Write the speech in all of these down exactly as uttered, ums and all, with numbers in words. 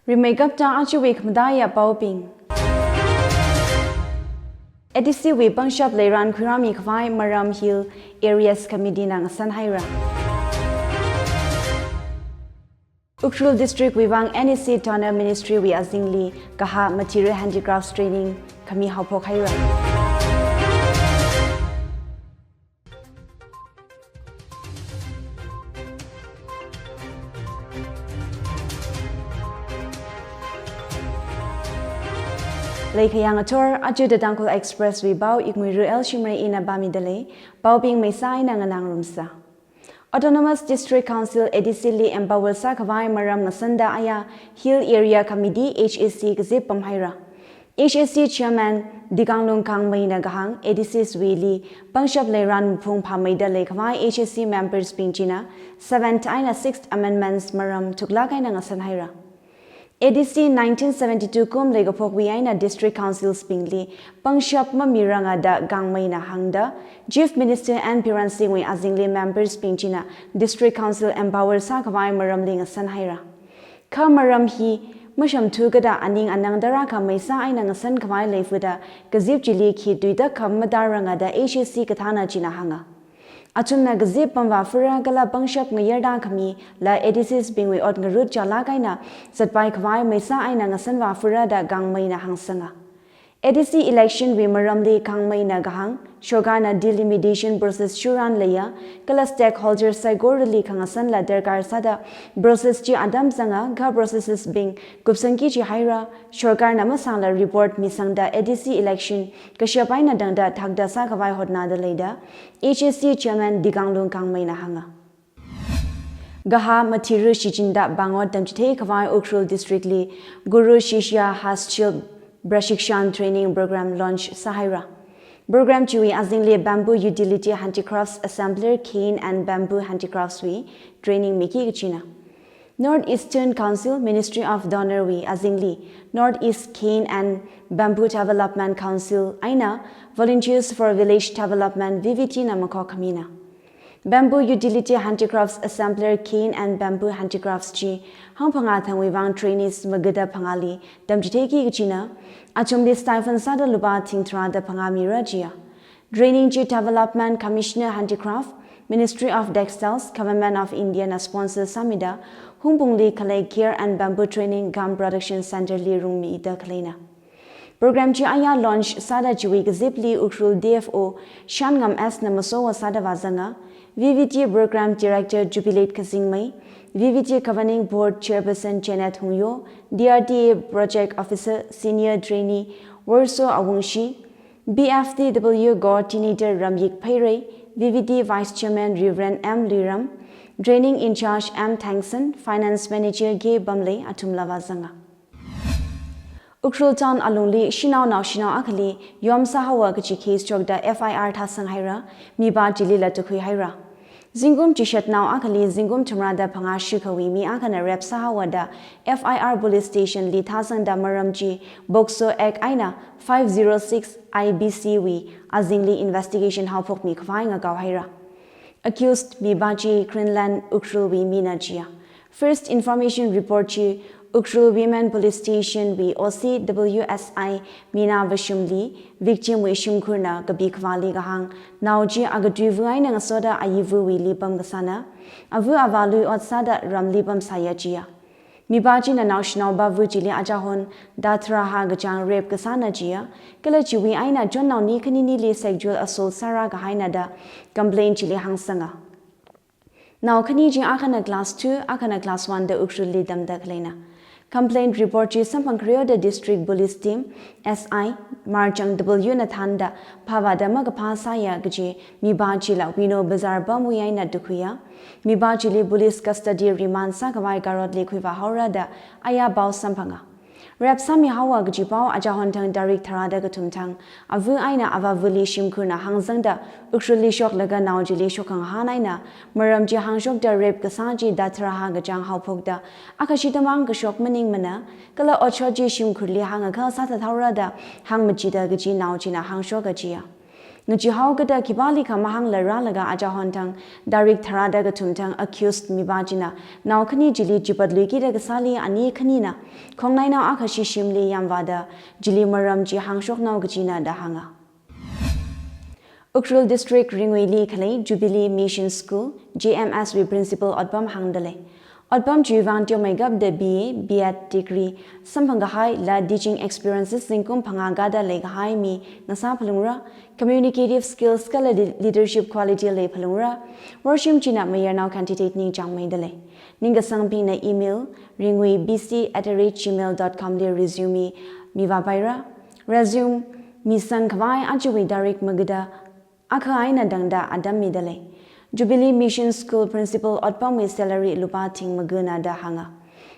Rimeikapta ajawui khamataiya paobing. A D C wui pangshap leiran khuirāmi khavai maram Hill Areas Committee na ngasanhaira. Ukhrul District wui vang N E C Tunnel Ministry wui azingli kaha Material Handicrafts Training khami haophokhaira. Leikhayang athor, aja The Tangkhul Express wui pao Ikmuiru L Shimray ina pāmidalei, paobing meisā eina nganāngarumsa. Autonomous District Council, A D C li empower sākhavai maram ngasanda aya Hill Area Committee, H A C, kazip pamhaira. H A C Chairman Dikanglung Kangmei na kahāng, A D Cs wuili pangshap leiran maphung phāmeida leikhavai H A C members bing china Seventh eina Sixth Amendments maram thuklāk eina ngasanhaira. A D C nineteen seventy-two kum leikaphokwui eina District Councils bingli pangshap mamiranga da Kangmei na hāngda, Chief Minister N Biren Singh wui azingli members bing china District Council empower sākhavai maramli ngasanhaira. Kha maram hi mashamthu kada aning anang darākha meisā eina ngasankhavai leifuda kazip chili khi tuitak kham mataranga da H A C kathāna china hānga. Athumna kazip pamvā fura kala pangshap ngayarda khamila A D Cs bingwui ot ngarut chālāk eina zatpai khavai meisā eina ngasanvā fura da Kangmei na hāngsanga. A D C election wui maramli Kangmei na kahāng, sorkarna delimitation process shuran leiya, kala stakeholder saikorali khangasanla darkar sāda process chi atam zanga, kha processes bing kupsangki jihaira, sorkarna masāngla report misangda A D C election kashap eina tangda thakta sākhavai hotnada leida H A C Chairman Dikanglung Kangmei na hānga. Kaha Mathiru Shichinda Bangot tamchithei khavai Ukhrul District li Guru Shishya Hastshilp Prashikshan Training Program launch sāhaira. Program chiwui azingli Bamboo Utility Handicrafts Assembler, Cane and Bamboo Handicrafts wui training miki kachina. North Eastern Council, Ministry of DoNER wui azingli North East Cane and Bamboo Development Council eina Volunteers for Village Development, V V D na makhok khamina. Bamboo Utility Handicrafts Assembler, Cane and Bamboo Handicrafts chi hangphangā thangwui vang trainees magada phangāli tamchitheiki kachina, athumli stipend sāda lupā thing tharāda phangā mira jiya. Training chi Development Commissioner Handicraft, Ministry of Textiles, Government of India na sponsor sāmida, Hungpungli khalei Care and Bamboo Training cum Production Center li rungmida khaleina. Program chi aya launch sāda chiwui kazipli Ukhrul D F O Shanngam S na masowa sāda vāzanga, V V D Program Director Jubilate Kazingmei, V V D Governing Board Chairperson Janet Hungyo, D R D A Project Officer Senior Trainee Worso Awungshi, B F D W Coordinator Ramyik Pheirei, V V D Vice Chairman Reverend M Luiram, Training In-charge M Thangsen, Finance Manager K Bamlei athumla vāzanga. Ukhrul Town alungli shanao naoshinao akhali yom sāhaowa kachi case chokda F I R thāsanghaira, mipā chilila tukhuihaira. Zingkum chishatnao akhali zingkum thumrāda phangā shikhawui mi akhana rape sāhaowa da F I R Police Station li thāsangda maram chi POCSO Act eina five zero six I P C wui azingli investigation haophokmi khavai ngakaohaira. Accused mipā chi Greenland Ukhrulwui mina jiya. First Information Report chi Ukhrul Women Police Station wui O C W S I Meena Vashumli victim wui shimkhurna kapi khavāli kahāng, nao chi akatui vu eina ngasoda ayivuwuili pamkasāna, avu avālui ot sāda ramli pamsāya jiya. Mipā china naoshinaova vu chili achahon da tharāhā kachāng rape kasāna jiya, kala chiwui eina chonnao ni khaninili sexual assault sārākahaina da complaint chili hāngsanga. Nao khani chi akhana class two, akhana class one da Ukhrulli tamda khaleina. Complaint report chi samphang khareoda District Police Team, S I, Marchang W na thānda phāvāda makaphā sāya kaji mipā chila Wino Bazar pamwui eina tukhuiya. Mipā chili police custody remand sākhavai karotli khuivāhaora da aya pao samphanga. Rape sāmihaowa kaji pao achahon thang tarik tharāda kathum thang, avu eina avāvuli shimkhurna hāngzangda Ukhrulli shoklaga nao chili shokhangahān eina maram chi hāngshokda rape kasā chi da tharāhā kachāng haophokda, akha shitamang kashok maningmana, kala otshot chi shimkhurli hāngakha sāthathaora da hāngmachida kaji nao china hāngshoka jiya. Ngachihao kada khipālikha mahāngla rālaga achahon thang, tarik tharāda kathum thang accused mipā china nao khani chili chipatluikida kasāli ani khanina khongnainao akhashi shimli yamvāda chili maram chi hāngshoknao kajina da hānga. Ukhrul District Ringui li khalei Jubilee Mission School, J M S wui principal otpam hāngdalei. Otpam chiwui vang teomeikapta B A, B Ed degree samphang kahai la teaching experiences zingkum phangā kada leikahai mi ngasā phalungra, communicative skills kala le-, leadership quality lei phalungra. Worshim china mayarnao candidate ningchāngmeidalei. Ningkasangbingna email ringui B C at the rate gmail dot com li resume mivāpaira. Resume misang khavai achiwui tarik magada akha eina tangda atam midalei. Jubilee Mission School principal otpamwui salary lupā thing magana da hānga.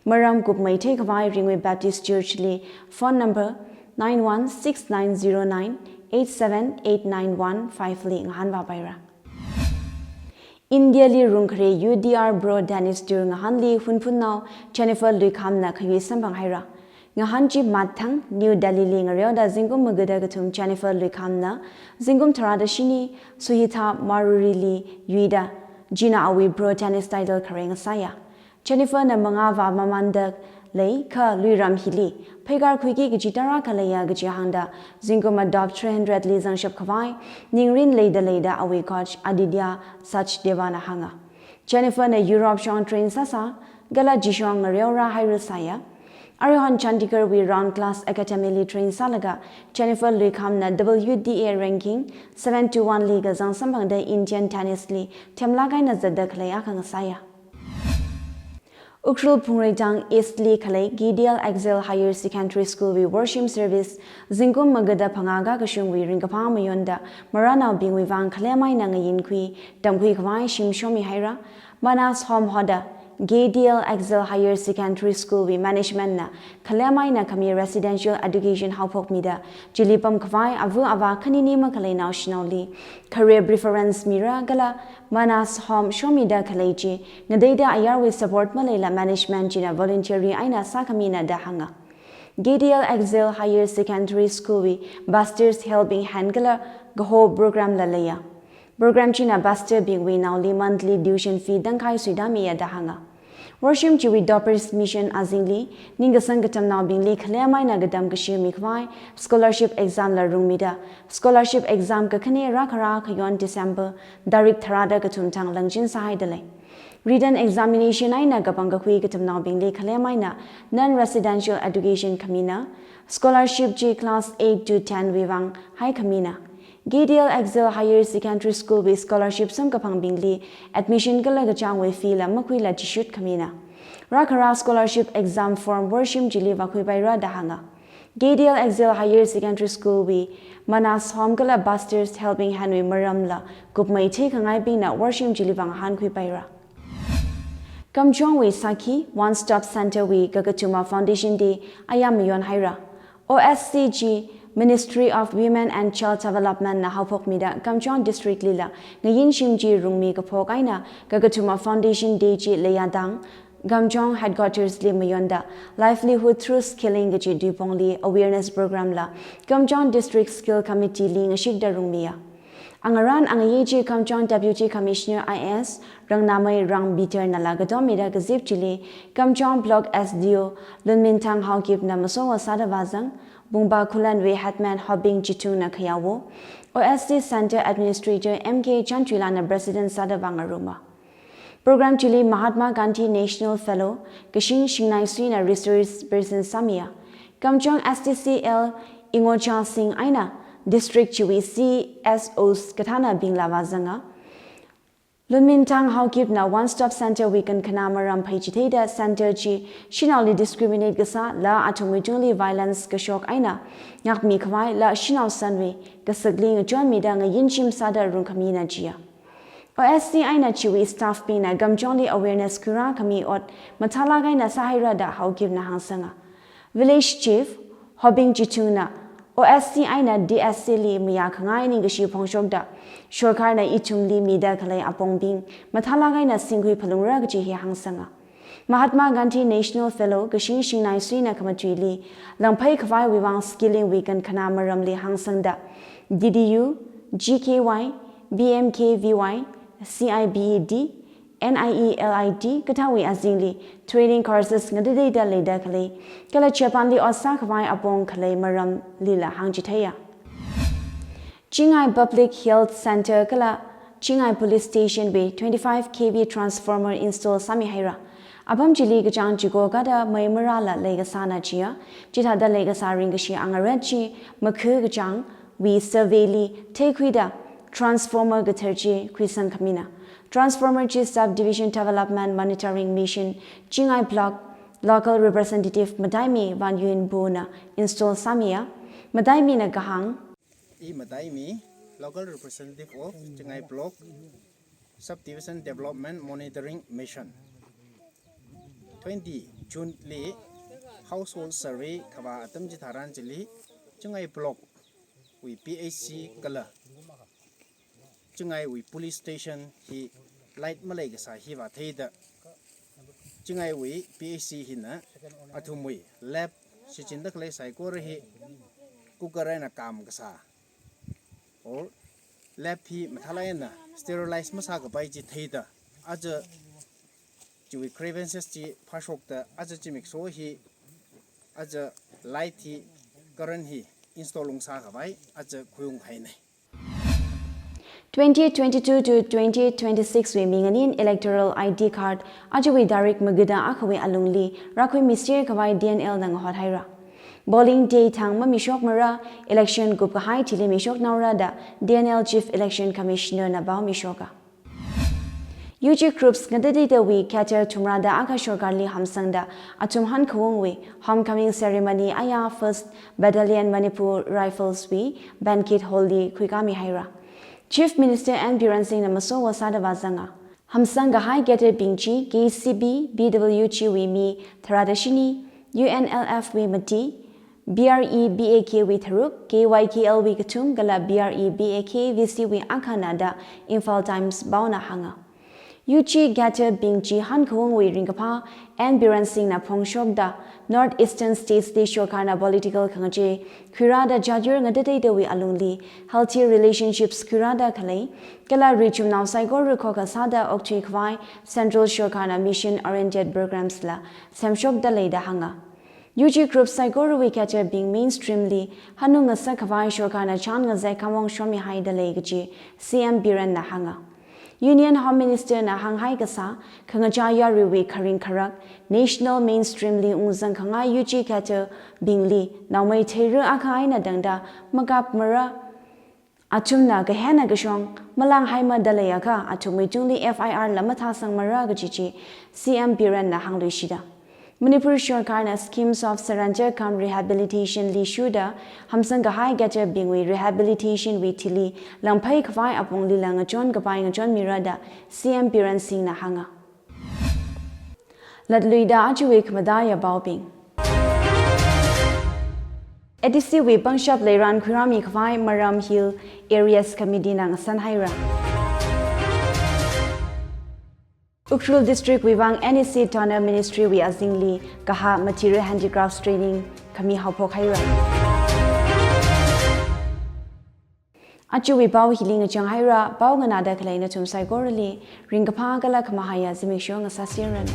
Maram kupmeithei khavai Ringui Baptist Church li phone number nine one six nine zero nine eight seven eight nine one five li ngahānvāpaira. India li rungkhare U D R Pro Tennis Tour ngahānli Hunphunnao Jennifer Luikhamna khayui samphang haira. Ngahān chi mathang New Delhi li ngareoda zingkum magada kathum Jennifer Luikhamna zingkum tharāda shini Suhita Maruri li yuida, china awui Pro Tennis title khare ngasāya. Jennifer na mangāvā mamānda lei kha luiram hili pheikar khuiki kaji tarākha leiya kaji hāngda zingkum a top three hundred li zangshap khavai ningrin leida leida awui coach Aditya Sachdeva na hānga. Jennifer na Europe shong train sāsā, kala chishong ngareorā hairasāya. Aruihon Chandigarh wui Round Class Academy li train sālaga Jennifer Luikhamna W T A ranking seven to one li kazang samphangda Indian tennis li themlāk eina zatda khalei akha ngasāya. Ukhrul Phungreitang East li khalei K D L Excel Higher Secondary School wui worshim service zingkum magada phangā kakashungwui ringkaphā mayonda maranaobingwui vang khalem eina ngayinkhui tamkhui khavai shim shomi haira. Manas Home hoda K D L Excel Higher Secondary School wui management na khalem eina khami residential education haophokmida chili pamkhavai ava avā khanini makhalei naoshinaoli career preference mira kala Manas Home shomida khalei chi ngateida ayarwui support maleila management china voluntary eina sākhamina da hānga. K D L Excel Higher Secondary School wui Pastor's Helping Hand kala Kaho program la leiya. Program china pastor bingwui naoli monthly tuition fee tangkhai suitamiya da hānga. Worshim chiwui Toppers Mission azingli ningkasang katamnaobingli khalem eina katam kashi mikhavai scholarship exam la rungmida, scholarship exam kakhane rākharā khayon December tarik tharāda kathum thang langchin sāhaidalei. Written examination eina kapang kakhui katamnaobingli khalem eina non-residential education khamina, scholarship chi class eight to ten wui vang haikhamina. K D L Excel Higher Secondary School wui scholarship samkaphangbingli admission kala kachāngwui fee la makhuila chishut khamina. Rākharā scholarship exam form worshim chili vākhuipaira da hānga. K D L Excel Higher Secondary School wui Manas Home kala Pastor's Helping Hand wui maramla kupmeithei khangaibingna worshim chili vāngahānkhuipaira. Kamjongwui Sakhi One Stop Center wui kakathuma Foundation Day ayam mayon haira. O S C chi Ministry of Women and Child Development na haophokmida Kamjong District lila ngayin shim chi rungmi kaphok eina kakathuma Foundation Day chi leiyatang Kamjong Headquarters li mayonda Livelihood Through Skilling kaji tuipongli awareness program la Kamjong District Skill Committee li ngashikda rungmiya. Angarān angayi chi Kamjong Deputy Commissioner I A S Rangnamei Rang Peter nala kadommida kazip chili Kamjong Block S D O Lunminthang Haokipna masowa sāda vāzang, Bungpa Khullenwui Headman Hoping Chithungna khayawo, O S C Center Administrator M K Chanthuilana President sāda vāngaruma. Program chili Mahatma Gandhi National Fellow Kashing Shingnai Suina resource person sāmiya. Kamjong S D C L Ingocha Singh eina district chiwui C S Os kathānabingla vāzanga. Lunminthang Haokipna One Stop Center wui kankhana maram pheichitheida center chi shanaoli discriminate kasā la athumwui tungli violence kashok eina ngākmi khavai la shanao sanwui kasakli ngachonmida ngayin shim sāda rungkhamina jiya. O S C eina chiwui staff bingna Kamjongli awareness khuirākhami ot mathālāk eina sāhaira da Haokipna hāngsanga. Village Chief Hoping Chithungna O S C eina D S C li mayākhangai ningkashi phongshokda sorkarna ithumli mida khalei apongbing mathālāk eina singkhui phalungra kaji hi hāngsanga. Mahatma Gandhi National Fellow Kashing Shingnai Suina khamatuili langphei khavaiwui vang skilling wui kankhana maramli hāngsangda D D U, G K Y, B M K V Y, C I B E D, N I E L I T kathāwui azingli training courses ngatateida leida khalei, kala Japanli ot sākhavai apong khalei maramlila hāngchitheiya. Chingai Public Health Centre kala Chingai Police Station wui twenty-five K V transformer install sāmihaira. Apam chili kachāng chiko kada mei marāla leikasāna chiya, chithāda leikasā ringkashi angarat chi makhu kachāngwui survey li theikhuida transformer kathar chi khuisangkhamina. Transformer chi Subdivision Development Monitoring Mission, Chingai Block, Local Representative Mataimi Vanyunbuna install sāmiya. Mataimina kahāng, I Mataimi, Local Representative of Chingai Block, Subdivision Development Monitoring Mission. Twenty June li household survey khavā atam chitharan chili Chingai Block wui P H C kala Chingaiwui Police Station hi light maleikasā hi vātheida, Chingaiwui P H C hina athumwui lab shichinda khalei saikora hi cooker eina kam kasā or lab hi mathālāk eina sterilize masākapai chi theida, aja chiwui grievances chi phāshokta, aja zimiksho hi, aja light hi, current hi install ungsākhavai aja khuiunghaina. Twenty twenty-two to twenty twenty-six wui minganin electoral I D card ajawui tarik magada akhawui alungli rākhuimiserkhavai D N L na ngahothaira. Polling day thang mamishokmara, election kupkahai thili mishoknaora da D N L Chief Election Commissioner na pao mishoka. U G groups ngatateidawui cadre thumrada akha sorkarli hamsangda athum hankhaungwui homecoming ceremony aya First Battalion Manipur Rifles wui banquet hall li khuikāmihaira. Chief Minister N Biren Singh na masowo sāda vāzanga. Hamsangkahai cadre bing chi K C B, P W G wui mi tharāda shini, U N L F wui mati, B R E B A K wui tharuk, K Y K L wui kathum kala B R E B A K V C wui akhana da Imphal Times paona hānga. U G cadre bing chi hankhaungwui ringkaphā N Biren Singh na phongshokda North Eastern States li sorkarna political khangachei khuirāda jatyur ngatateidawui alungli healthy relationships khuirāda khalei, kala richumnao saikora khokha sāda okthuikhavai Central sorkarna mission oriented programs la semshokda leida hānga. U G group saikorawui cadre bing mainstream li hanung ngasakkhavai sorkarna chān ngazek khamong shomihaida lei kaji C M Biren na hānga. Union Home Minister na hānghai kasā, khangachā yaruiwui kharing kharak, national mainstream li ungzangkhangai U G cadre bingli naomei theira akha eina tangda makapmara, athumna kahenna kashong malānghaimada leiakha athumwui tungli F I R la mathāsangmara kaji chi C M Biren na hāngluishida. Manipur sorkarna schemes of surrender cum rehabilitation li shuda hamsangkahai cadre bingwui rehabilitation wui thili langpheikhavai aponglila ngachonkapai ngachonmira da C M Biren Singh na hānga. Latluida ajawui khamataiya paobing. A D C wui pangshap leiran khuirāmikhavai Maram Hill Areas Committee na ngasanhaira. Ukhrul District wui vang N E C Donor Ministry wui azingli kaha Material Handicrafts Training khami haophok haira. Ajawui pao hili ngachang haira, pao nganāda khalei nathum saikorali ringkaphā kala khamahaiya zimiksho ngasāserranu.